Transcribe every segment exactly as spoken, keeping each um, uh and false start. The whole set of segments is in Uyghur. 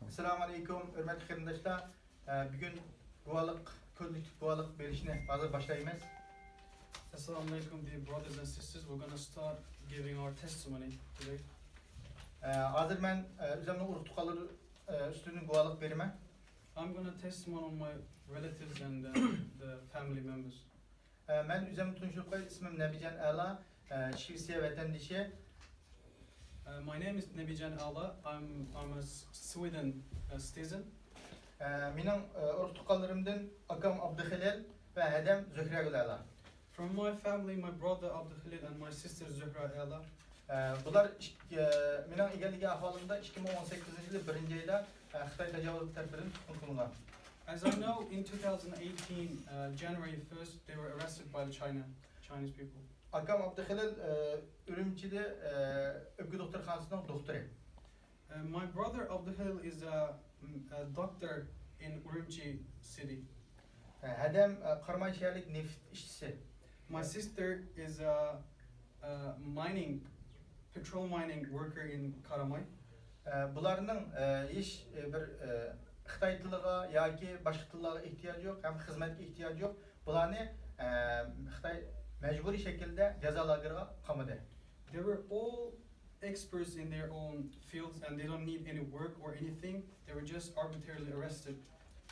ئەسسالامۇ ئەلەيكۇم، ھۆرمەتلىك قېرىنداشلار. ئە، بۈگۈن گۇۋاھلىق، كوللېكتىپ گۇۋاھلىق بېرىشنى ھازىر باشلايمىز. Assalamu alaikum, dear brothers and sisters. We're going to start giving our testimony today. ئە، ھازىر مەن، ئە، ئۆزۈمنىڭ ئۇرۇق-تۇغقانلىرى، ئە، ئۈستىدىن گۇۋاھلىق بېرىمەن. I'm going to testify on my relatives and uh, the family members. ئە، مەن ئۆزۈمنى تونۇشتۇرۇپ قوياي، ئىسمىم نەبىجان ئەلا، ئە، شىۋېتسىيە ۋەتەندىشى. Uh, my name is Nebijan Ala. I'm, I'm a S- Sweden uh, citizen. ئە، مېنىڭ، ئە، ئۇرۇق-تۇغقانلىرىمدىن ئاكام ئابدۇخېلىل ۋە ھەدەم زۆھرەگۈل ئەلا. From my family, my brother Abdulkhalil and my sister Zuhra Ala. ئە، بۇلار ئىك- ئە، مېنىڭ ئىگىلىگەن ئەھۋالىمدا ئىككى مىڭ ئون سەككىزىنچى يىلى بىرىنچى ئايدا، ئە، خىتاي تاجاۋۇزچىلىرى تەرىپىدىن تۇتقۇن قىلىنغان. As I know, in two thousand eighteen, uh, January first, they were arrested by the China, Chinese people. ئاكام ئابدۇخېلىل، ئە، ئۈرۈمچىدە، ئە، ئۆپكە دوختۇرخانىسىنىڭ دوختۇرى. Uh, my brother Abdulkhalil is a, a doctor in Urumqi city. ئە، ھەدەم، ئە، قاراماي شەھەرلىك نېفىت ئىشچىسى. My sister is a, a mining, petrol mining worker in Karamay. ئە، بۇلارنىڭ، ئە، ھېچ، ئە، بىر، ئە، خىتاي تىلىغا ياكى باشقا تىللارغا ئېھتىياجى يوق ھەم خىزمەتكە ئېھتىياجى يوق. بۇلارنى، ئە، خىتاي مەجبۇرىي شەكىلدە جازا لاگېرىغا قامىدى. They were all experts in their own fields and they don't need any work or anything. They were just arbitrarily arrested.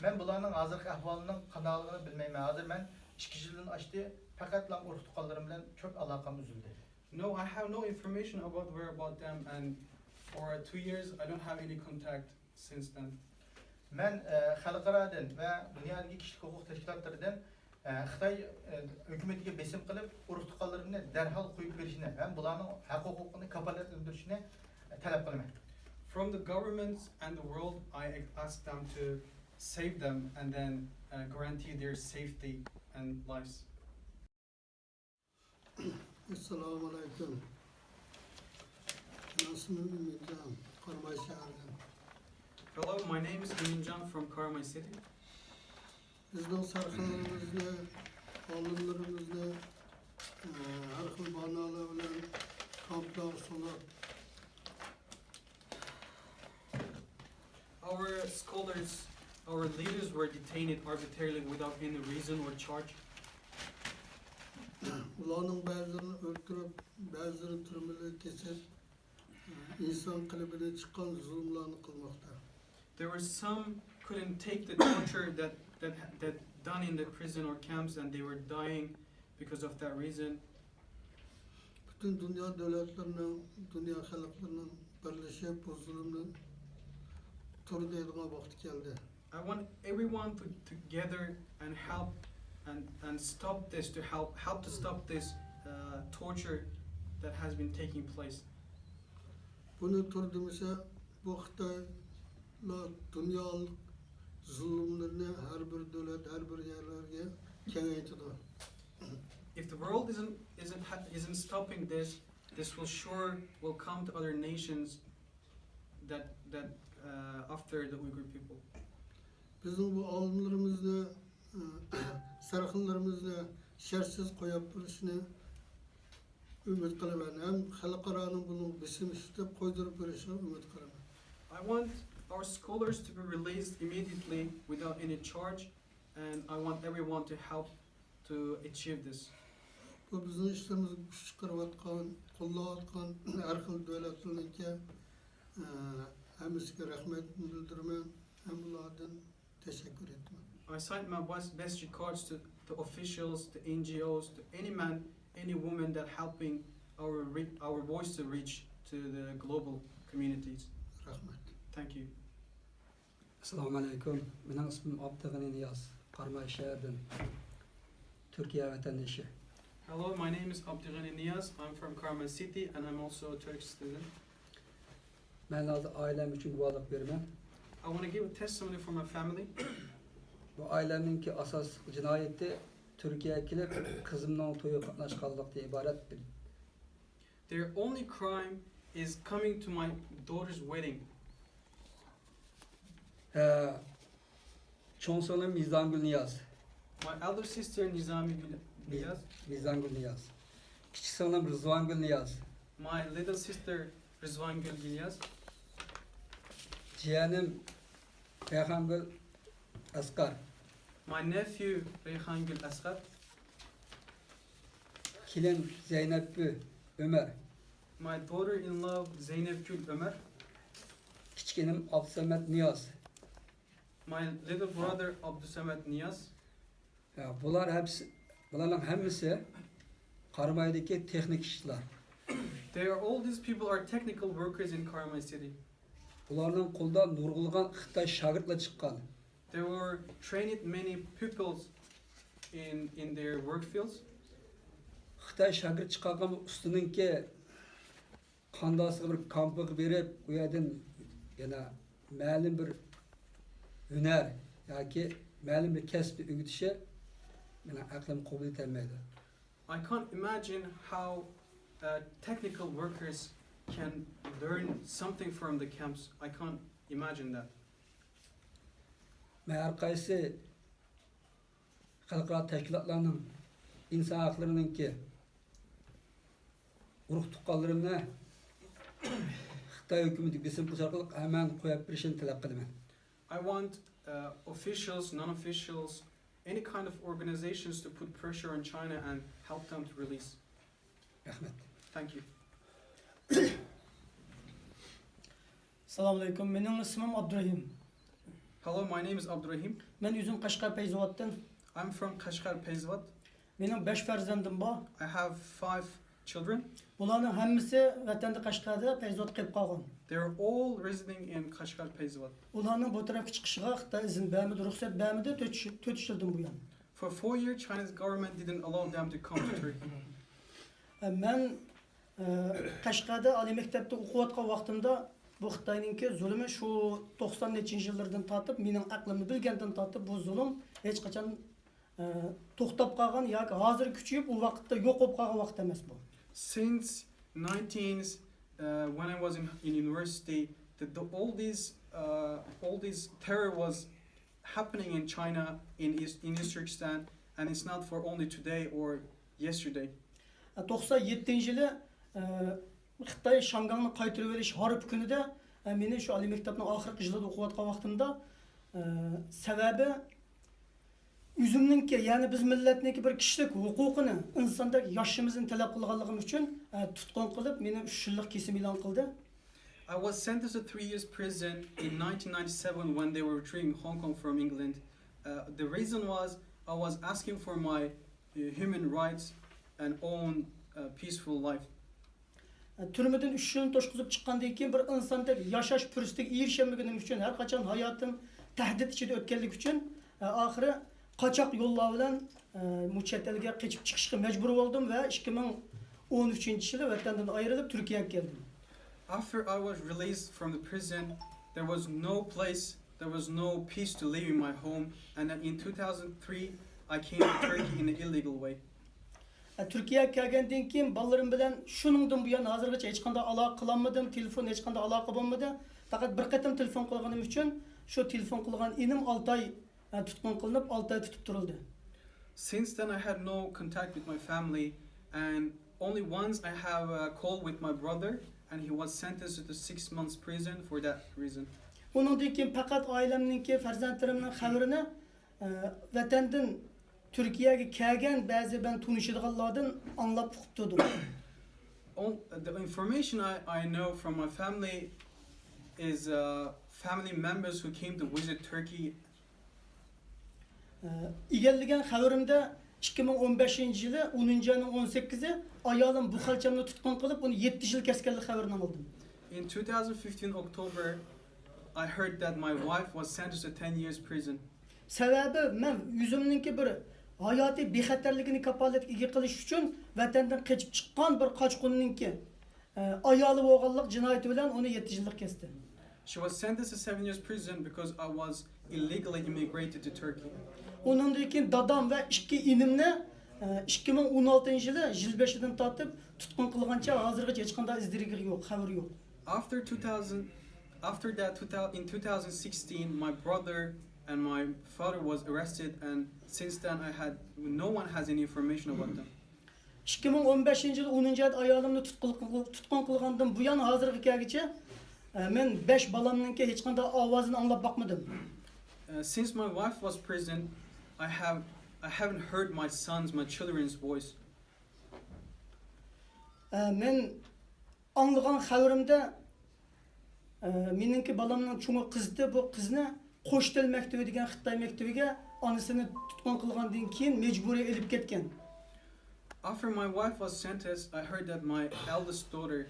مەن بۇلارنىڭ ھازىرقى ئەھۋالىنىڭ قانداقلىقىنى بىلمەيمەن. ھازىر مەن ئىككى يىلدىن ئاشتى، پەقەتلا ئۇرۇق-تۇغقانلىرىم بىلەن چوڭ ئالاقەم ئۈزۈلدى. No, I have no information about whereabout them, and for two years I don't have any contact since then. مەن، ئە، خەلقئارادىن ۋە دۇنيادىكى كىشىلىك ھوقۇق تەشكىلاتلىرىدىن، ئە، خىتاي، ئە، ھۆكۈمىتىگە بېسىم قىلىپ، ئۇرۇق-تۇغقانلىرىمنى دەرھال قويۇپ بېرىشىنى ھەم بۇلارنىڭ ھەق-ھوقۇقىنى كاپالەتلەندۈرۈشىنى، ئە، تەلەپ قىلىمەن. From the governments and the world, I ask them to save them and then uh, guarantee their safety and lives. ئەسسالامۇ ئەلەيكۇم. مېنىڭ ئىسمىم ئىمىنجان، قاراماي شەھىرىدىن. Hello, my name is Iminjan from Karamay City. بىزنىڭ سەرخىللىرىمىزنى، ئالىملىرىمىزنى، ئە، ھەر خىل باھانىلەر بىلەن كامپلارغا سولاپ، Our scholars, our leaders were detained arbitrarily without any reason or charge. ئۇلارنىڭ بەزىلىرىنى ئۆلتۈرۈپ، بەزىلىرىنى تۈرمىلەرگە كېسىپ، ئىنسان قېلىپىدىن چىققان زۇلۇملارنى قىلماقتا. There were some couldn't take the torture that, that, that done in the prison or camps, and they were dying because of that reason. پۈتۈن دۇنيا دۆلەتلىرىنىڭ، دۇنيا خەلقلىرىنىڭ بىرلىشىپ بۇ زۇلۇمنى تۇر دەيدىغان ۋاقتى كەلدى. I want everyone to together and help and, and stop this, to help help to stop this uh, torture that has been taking place. بۇنى تۇر دېمىسە، بۇ خىتايلار دۇنيالىق زۇلۇملىرىنى ھەر بىر دۆلەت، ھەر بىر يەرلەرگە كېڭەيتىدۇ. If the world isn't isn't ha- isn't stopping this, this will sure will come to other nations that that uh, after the Uyghur people. بىزنىڭ بۇ ئالىملىرىمىزنى، سەرخىللىرىمىزنى شەرتسىز قويۇپ بېرىشىنى ئۈمىد قىلىمەن ھەم خەلقئارانىڭ بۇنىڭغا بېسىم ئىشلىتىپ قويدۇرۇپ بېرىشىنى ئۈمىد قىلىمەن. I want our scholars to be released immediately without any charge, and I want everyone to help to achieve this. بۇ بىزنىڭ ئىشلىرىمىزغا كۈچ چىقىرىۋاتقان، قوللاۋاتقان ھەر خىل دۆلەتلەرنىڭكى، ئە، ھەممىسىگە رەھمەت بىلدۈرىمەن ھەم ئۇلاردىن تەشەككۈر ئېيتىمەن. I send my best, best regards to the officials, the N G Os, to any man, any woman that helping our re- our voice to reach to the global communities. رەھمەت. Thank you. ئەسسالامۇ ئەلەيكۇم. مېنىڭ ئىسمىم ئابدۇغېنى نىياز، قاراماي شەھىرىدىن، تۈركىيە ۋەتەندىشى. Hello, my name is Abdurghani Niyaz. I'm from Karmay City and I'm also a Turkish student. مەن ھازىر ئائىلەم ئۈچۈن گۇۋاھلىق بېرىمەن. I want to give a testimony for my family. بۇ ئائىلەمنىڭكى ئاساسلىق جىنايىتى تۈركىيەگە كېلىپ قىزىمنىڭ تويىغا قاتناشقانلىقتىن ئىبارەت. Their only crime is coming to my daughter's wedding. ئە، چوڭ سىڭلىم مىزانگۈل نىياز. My elder sister Nizami Gül- Niyaz. مىزانگۈل نىياز. كىچىك سىڭلىم رىزۋانگۈل نىياز. My little sister Rizwan Gül Niyaz. جىيەنىم رەيھانگۈل ئەسقەر. My nephew Reyhangül Asghar. كېلىن زەينەپبۈ ئۆمەر. My daughter-in-law Zeynepgül Ömer. كىچىك ئىنىم ئابدۇسەمەت نىياز. My little brother Abdussamet Niyaz. يا، بۇلار ھەممىسى، بۇلارنىڭ ھەممىسى قارامايدىكى تېخنىك ئىشچىلار. They are all these people are technical workers in Karamay city. بۇلارنىڭ قولىدا نۇرغۇنلىغان خىتاي شاگىرتلار چىققان. There were trained many pupils in in their work fields. خىتاي شاگىرت چىقارغان ئۇستىنىڭكى قانداسىغا بىر كامپىغا بېرىپ، ئۇ يەردىن يەنە مەلۇم بىر ھۈنەر ياكى مەلۇم بىر كەسىپنى ئۆگىتىشى مېنىڭ ئەقلىم قوبۇل ئېتەلمەيدۇ. I can't imagine how uh, technical workers can learn something from the camps. I can't imagine that. مەن ھەر قايسى خەلقئارا تەشكىلاتلارنىڭ ئىنسان ھەقلىرىنىڭكى ئۇرۇق تۇغقانلىرىمنى خىتاي ھۆكۈمىتىگە بېسىم قىلىش ئارقىلىق ھەممىنى قويۇپ بېرىشىنى تەلەپ قىلىمەن. I want uh, officials, non-officials, any kind of organizations to put pressure on China and help them to release. رەھمەت. Thank you. ئەسسالامۇئەلەيكۇم، مېنىڭ ئىسمىم ئابدۇرېھىم. Hello, my name is Abdurrahim. مەن ئۆزۈم قەشقەر پەيزىۋاتتىن. I'm from Kashgar, Pezvat. مېنىڭ بەش پەرزەندىم بار. I have five children. بۇلارنىڭ ھەممىسى ۋەتەندە قەشقەردە پەيزىۋاتتا قېلىپ قالغان. They're all residing in Kashgar, Pezvat. ئۇلارنىڭ بۇ تەرەپكە چىقىشىغا خىتاي ئىزىن بەرمىدى، رۇخسەت بەرمىدى، تۆت، تۆت يىلدىن بۇيان. For four years, China's government didn't allow them to come to Turkey. مەن قەشقەردە ئالىي مەكتەپتە ئوقۇۋاتقان ۋاقتىمدا بۇ خىتاينىڭكى زۇلۇمى شۇ توقسان نەچچىنچى يىللىرىدىن تارتىپ، مېنىڭ ئەقلىمنى بىلگەندىن تارتىپ بۇ زۇلۇم ھېچقاچان توختاپ قالغان ياكى ھازىر كۈچىيىپ ئۇ ۋاقىتتا يوق بولۇپ قالغان ۋاقىت ئەمەس بۇ. Since nineteen, uh, when I was in, in university, the, the, all these uh, all these terror was happening in China, in East, in East Turkestan, and it's not for only today or yesterday. توقسان يەتتىنچى يىلى خىتاي شياڭگاڭنى قايتۇرۇۋېلىش ھارپا كۈنىدە، مېنى شۇ ئالىي مەكتەپنىڭ ئاخىرقى يىلىدا ئوقۇۋاتقان ۋاقتىمدا، سەۋەبى ئۆزۈمنىڭكى، يەنى بىز مىللەتنىڭكى بىر كىشىلىك ھوقۇقىنى، ئىنساندەك ياشىشىمىزنى تەلەپ قىلغانلىقىم ئۈچۈن تۇتقۇن قىلىپ، مېنى ئۈچ يىللىق كېسىم ئېلان قىلدى. I was sentenced to three years prison in nineteen ninety-seven when they were retrieving Hong Kong from England. Uh, the reason was I was asking for my uh, human rights and own uh, peaceful life. تۈرمىدىن ئۈچ يىلنى توشقۇزۇپ چىققاندىن كېيىن، بىر ئىنساندەك ياشاش پۇرسىتىگە ئېرىشەلمىگىنىم ئۈچۈن، ھەر قاچان ھاياتىم تەھدىت ئىچىدە ئۆتكەنلىكى ئۈچۈن، ئاخىرى قاچاق يوللار بىلەن بۇ چەت ئەلگە قېچىپ چىقىشقا مەجبۇر بولدۇم ۋە ئىككى مىڭ ئون ئۈچىنچى يىلى ۋەتەندىن ئايرىلىپ، تۈركىيەگە كەلدىم. After I was released from the prison, there was no place, there was no peace to live in my home, and then in two thousand three, I came to Turkey in an illegal way. تۈركىيەگە كەلگەندىن كېيىن بالىلىرىم بىلەن شۇنىڭدىن بۇيان ھازىرغىچە ھېچقانداق ئالاقە قىلالمىدىم، تېلېفون ھېچقانداق ئالاقە بولمىدى. پەقەت بىر قېتىم تېلېفون قىلغىنىم ئۈچۈن شۇ تېلېفون قىلغان ئىنىم ئالتە ئاي تۇتقۇن قىلىنىپ، ئالتە ئاي تۇتۇپ تۇرۇلدى. Since then, I had no contact with my family, and only once I have a call with my brother, and he was sentenced to six months prison for that reason. ئۇنىڭدىن كېيىن پەقەت ئائىلەمنىڭكى، پەرزەنتلىرىمنىڭ خەۋىرىنى ۋەتەندىن تۈركىيەگە كەلگەن بەزى مەن تونۇشىدىغانلاردىن ئاڭلاپ ئۇقۇپ تۇردۇم. All, the information I, I know from my family is uh, family members who came to visit Turkey. ئىگىلىگەن خەۋىرىمدە، ئىككى مىڭ ئون بەشىنچى يىلى ئونىنچى ئاينىڭ ئون سەككىزى ئايالىم بۇ خەلچەمنى تۇتقۇن قىلىپ، ئۇنى يەتتە يىل كەسكەنلىك خەۋىرىنى ئاڭلىدىم. In two thousand fifteen October, I heard that my wife was sentenced to ten years prison. سەۋەبى، مەن ئۆزۈمنىڭكى بىر ھاياتىي بىخەتەرلىكىنى كاپالەتكە ئىگە قىلىش ئۈچۈن ۋەتەندىن قېچىپ چىققان بىر قاچقۇننىڭكى ئايالى بولغانلىق جىنايىتى بىلەن ئۇنى يەتتە يىللىق كەستى. She was sentenced to seven years prison because I was illegally immigrated to Turkey. ئۇنىڭدىن كېيىن دادام ۋە ئىككى ئىنىمنى ئىككى مىڭ ئون ئالتىنچى يىلى يىل بېشىدىن تارتىپ تۇتقۇن قىلغانچە ھازىرغىچە ھېچقانداق ئىز دېرىكى يوق، خەۋىرى يوق. After two thousand, after that, two thousand, in two thousand sixteen, my brother and my father was arrested, and since then, I had no one has any information about them. ئىككى مىڭ ئون بەشىنچى يىل ئونىنچى ئايدا ئايالىمنى تۇتقۇن قىلغاندىن بۇيان ھازىرغا كەلگۈچە ئە، مەن بەش بالامنىڭكى ھېچقانداق ئاۋازىنى ئاڭلاپ باقمىدىم. Uh, since my wife was pregnant, I have I haven't heard my son's, my children's voice. ئە، مەن ئاڭلىغان خەۋىرىمدە، ئە، مېنىڭكى بالامنىڭ چوڭى قىزتى، بۇ قىزنى قوش تىل مەكتىۋى دېگەن خىتاي مەكتىۋىگە ئانىسىنى تۇتقۇن قىلغاندىن كېيىن مەجبۇرىي ئېلىپ كەتكەن. After my wife was sentenced, I heard that my eldest daughter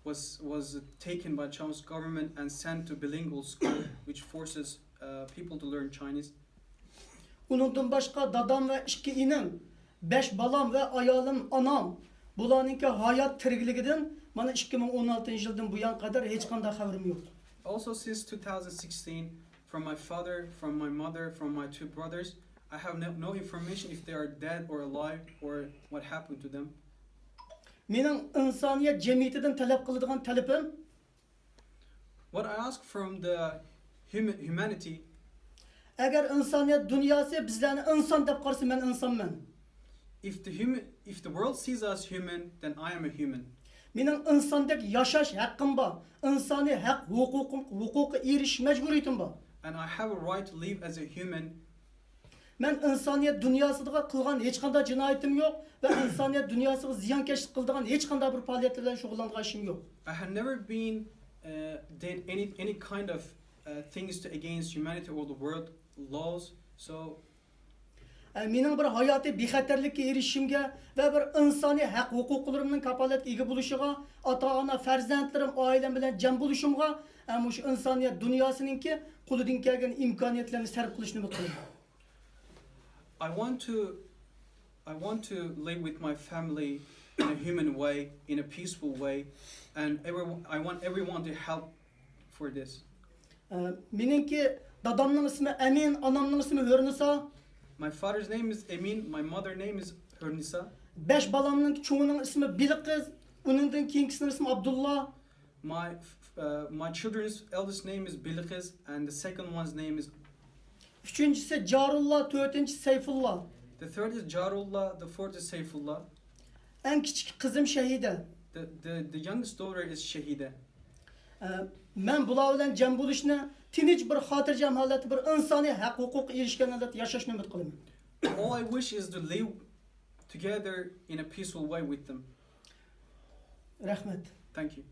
was was taken by Chinese government and sent to bilingual school, which forces uh, people to learn Chinese. ئۇنىڭدىن باشقا دادام ۋە ئىككى ئىنىم، بەش بالام ۋە ئايالىم، ئانام، بۇلارنىڭكى ھايات تىرىكلىكىدىن مانا ئىككى مىڭ ئون ئالتىنچى يىلدىن بۇيان قەدەر ھېچقانداق خەۋىرىم يوق. Also, since two thousand sixteen, from my father, from my mother, from my two brothers, I have no, no information if they are dead or alive or what happened to them. مېنىڭ ئىنسانىيەت جەمئىيىتىدىن تەلەپ قىلىدىغان تەلىپىم، What I ask from the human, humanity, ئەگەر ئىنسانىيەت دۇنياسى بىزلەرنى ئىنسان دەپ قارىسا، مەن ئىنسانمەن. if the human, if the world sees us human, then I am a human, مېنىڭ ئىنساندەك ياشاش ھەققىم بار. ئىنسانىي ھەق ھوقۇقۇم، ھوقۇققا ئېرىشىش مەجبۇرىيىتىم بار. And I have a right to live as a human. مەن ئىنسانىيەت دۇنياسىغا قىلغان ھېچقانداق جىنايىتىم يوق ۋە ئىنسانىيەت دۇنياسىغا زىيانكەشلىك قىلىدىغان ھېچقانداق بىر پائالىيەتلەر بىلەن شۇغۇللانغان ئىشىم يوق. I have never been uh, did any any kind of uh, things to against humanity or the world laws. So ئە، مېنىڭ بىر ھاياتىي بىخەتەرلىككە ئېرىشىشىمگە ۋە بىر ئىنسانىي ھەق ھوقۇقلىرىمنىڭ كاپالەتكە ئىگە بولۇشىغا، ئاتا-ئانا، پەرزەنتلىرىم، ئائىلەم بىلەن جەم بولۇشۇمغا، ئە، مۇشۇ ئىنسانىيەت دۇنياسىنىڭكى قولىدىن كەلگەن ئىمكانىيەتلەرنى سەرپ قىلىشنى ئۈمىد قىلىمەن. I want to I want to live with my family in a human way, in a peaceful way, and every, I want everyone to help for this. ئە، مېنىڭكى دادامنىڭ ئىسمى ئەمىن، ئانامنىڭ ئىسمى ھۆرنىسا. My father's name is Emin, my mother name is Hörnisa. بەش بالامنىڭ چوڭىنىڭ ئىسمى بىلقىز، ئۇنىڭدىن كېيىنكىسىنىڭ ئىسمى ئابدۇللا. My uh, my children's eldest name is Bilqis, and the second one's name is ئۈچىنچىسى جارۇللا، تۆتىنچىسى سەيفۇللا. The third is Jarullah, the fourth is Saifullah. ئەڭ كىچىك قىزىم شەھىدە. The, the, the youngest daughter is Shahida. ئە، مەن بۇلار بىلەن جەم بولۇشنى، تىنچ بىر خاتىرجەم ھالەتتە، بىر ئىنسانىي ھەق ھوقۇققا ئېرىشكەن ھالەتتە ياشاشنى ئۈمىد قىلىمەن. All I wish is to live together in a peaceful way with them. رەھمەت. Thank you.